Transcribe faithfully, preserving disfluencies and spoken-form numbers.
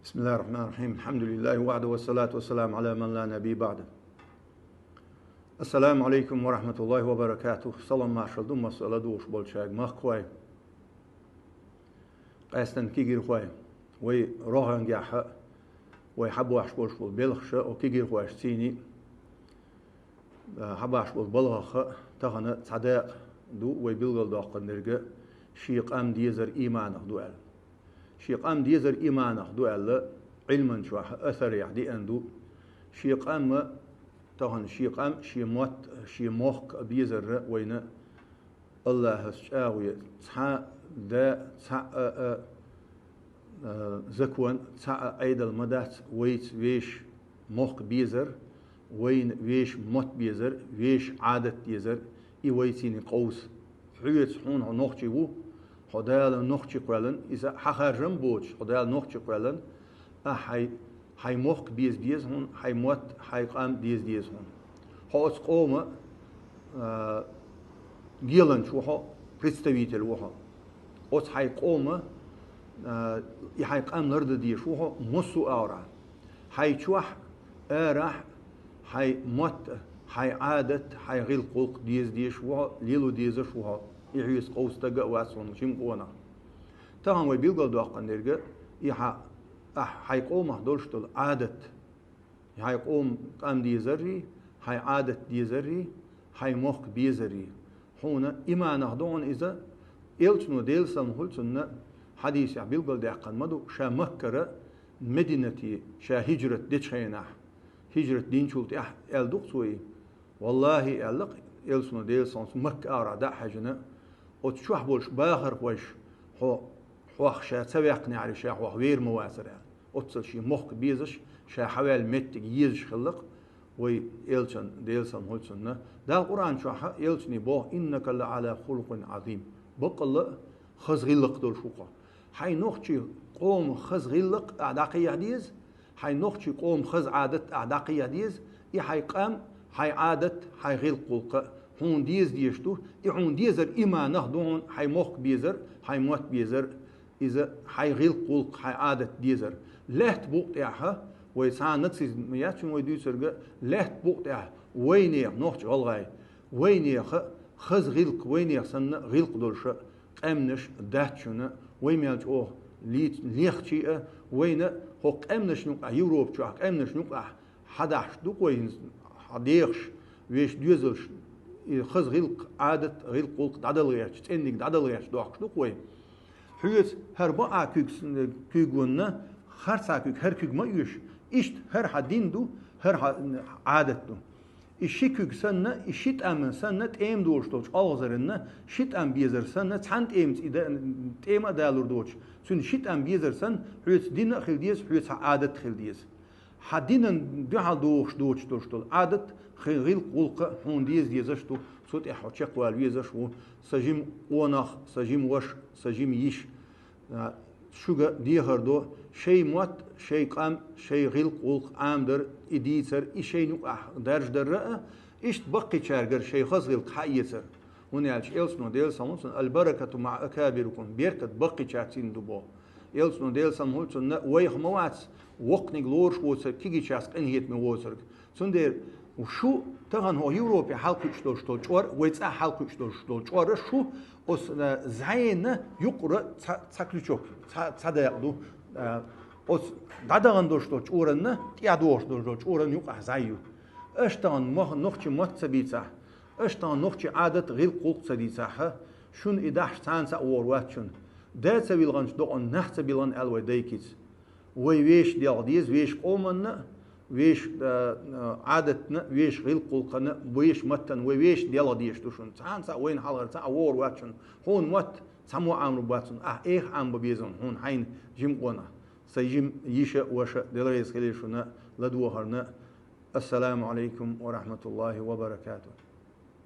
بسم الله الرحمن الرحيم. الحمد لله وحده والصلاة والسلام على من لا نبي بعده. السلام عليكم ورحمة الله وبركاته. Салам-маршал ду массала духуш болчаьрга, махкахой, къаьстина кегийрхой. Вай рогӀангехьа, вай хьабош болуш болу белхаша, о кегийрхош цийни хьабаш болу балгӀаха тахана цхьа дакъа ду вай билгалдоккхун дерга, шен къам дезар ийманах ду аьлла. Шен къам дезар ийманах ду аьлла, Ӏилман чохь асарехь деана ду. Шен къамма, тахана шен къам, шен мотт, шен мохк а безарра вайна Аллахьас чӀагӀо, цхьа а да, цхьа а, а, а, закон, цхьа а Ӏедал ма дац, вайца вешан мохк безар, вайна вешан мотт безар, вешан Ӏадат дезар, и вайцийна къовса. Хьоьца, хьуна хьо нохчи ву, хьо Дала нохчи кхоьллина, иза хьан харжам боцуш, хьо Дала нохчи кхоьллина, ахьа хьайн, хьайн мохк беза деза хьуна, хьайн мотт, хьайн къам деза деза хьуна. Хьо оцу къома, а, геланча ву хьо, представитель ву хьо. Оцу хьайн къома, а, и хьайн къам лардан дезаш ву хьо массо а агӀор. Хьайн чохь, арахь, хьайн мотт, хьайн Ӏадат, хьайн гӀиллакх-гӀуллакх деза дезаш ву хьо, лело дезаш ву хьо. И хьоьца къовса стаг а вац хьуна жима къонах. Тахана вай билгалдоккхун дерга, и хьан, ахь хьайн къомах долуш долу Ӏадат, хьайн къоман къам дезаррий, хьайн Ӏадат дезаррий, хьайн мохк безаррий. Хьуна ийманах ду хьуна иза, элчано, Делан салам хуьлда цунна, хьадисехь билгалдаьккхина ма ду, ша Маккара Мединате ша хӀижрат дечу хенахь, хӀижрат динчул тӀаьхьа аьлла ду-кх цо и. Валлахьи, аьлла-кх элчано, Делан салам хуьлда цунна, Макка агӀор дӀа а хьаьжна, оцу чохь болуш бахархойша хьо, хьох ша ца ваьккхинехьара, ша хьох вер ма вацара аьлла. Оццул шен мохк безаш, ша хьаваьлла меттиг езаш хилла-кх вай элчан, Делан салам хуьлда цунна. Дала Къуръан чохь а элчане боху: «Иннака ла Ӏала хулукъин Ӏазим». Баккъалла а хаза гӀиллакх долуш ву хьо. Хьайн нохчийн къоман хаза гӀиллакх ахь дӀакхехьа деза, хьайн нохчийн къоман хаза Ӏадат ахь дӀакхехьа деза, и хьайн къам, хьайн Ӏадат, хьайн гӀиллакх-гӀуллакх а хьуна деза дезаш ду, и хьуна дезар ийманах ду хьуна, хьайн мохк безар, хьайн мотт безар, иза хьайн гӀиллакх-гӀуллакх, хьайн Ӏадат дезар. Лаьтта букъа тӀехь, вай цхьа а нацизм яц вай дуьйцург, лаьтта букъа тӀехь вайнехан, нохчийн, гӀалгӀайн, вайнехан хаза гӀиллакх, вайнех санна гӀиллакх долуш къаьмнаш дац шуна, вай мел чӀогӀа лийца, лехчий а, вайна хӀокху къаьмнашна юкъахь, Европа чохь къаьмнашна юкъахь хьадахьаш ду-кх вай, хьан дехаш, вешан доьзалш, и хаза гӀиллакх, Ӏадат, гӀиллакх-гӀуллакх дӀадала гӀерташ, цӀенниг дӀадала гӀерташ дохкуш ду-кх вай. Хьоьца хӀара бакъахь куьг, куьйгонна, харцахь куьг, хӀара куьг ма оьшу, иштта хӀара хьан дин ду, хӀара хьан Ӏадат ду. И ши куьг санна, и ши тӀам санна, тӀема долуш долчу олхазарна, ши тӀам безар санна, цхьана тӀемаца и да-, тӀема а далур доцуш, цуьнан ши тӀам безар санна, хьоьца дин а хила деза, хьоьца хьан Ӏадат а хила деза. Хьан динан дуьхьал дохуш доцуш долуш долу Ӏадат, хи-, гӀиллакх-гӀуллакх а хьуна деза дезаш ду, цу тӀехь хьо чекхвала везаш ву, сан жима къонах, сан жима ваша, сан жима йиша. А, шуьга дехар до, шайн мотт, шайн къам, шайн гӀиллакх-гӀуллакх Ӏамадар, и дийцар, и шайна юкъахь даржадарра а, иштта баккхийчаьргара шайн хаза гӀиллакх хьаэцар. ХӀунда аьлча элчано, Делан салам хуьлда цунна: «Аль-баракату маӀа акабирикум», беркат баккхийчаьрца цӀена ду боху. Элчано, Делан салам хуьлда цунна, вайх ма вац воккханиг лоруш воцург, кегийчаьрца къинхетаме воцург. Цундела шу тахана хӀокху Европе хьалакхуьуш долуш долу чкъор, вай цӀахь хьалакхуьуш долуш долу чкъор шу, оцу, а, зӀенна юкъара цхьа, цхьа крючок, цхьа, цхьа дакъа ду, а, оцу дӀадахана долуш долу чкъоранна, тӀаьхьа дохуш долуш долу чкъоранна юкъахь зӀе ю. Аша тахана мох-, нохчийн мотт ца бийцахь, аша тахана нохчийн Ӏадат, гӀиллакх-гӀуллакх ца дийцахь, шуна и дахьаш цхьаьнца а вогӀур вац шуна. Да ца вилгӀанчу докъана нах ца билгӀан аьлла вай дайкица. Вай вешан делха деза, вешан къоманна, вешан, а, а, Ӏадатна, вешан гӀиллакх-гӀуллакхана, вешан маттана, вай вешан делха дезаш ду шуна. Цхьаьнца а вайна хьалхара цхьа а вогӀур вац шуна. Хьуна мотт цхьаммо а Ӏамру бац хьуна. Ахь эха Ӏам бан беза хьуна, хьуна хьайна жима къонах, сан жима йиша, ваша, Дела реза хилийла шуна ладогӀарна. Ассаламу Ӏалайкум ва рахьматуллахӀи ва баракатухӀ.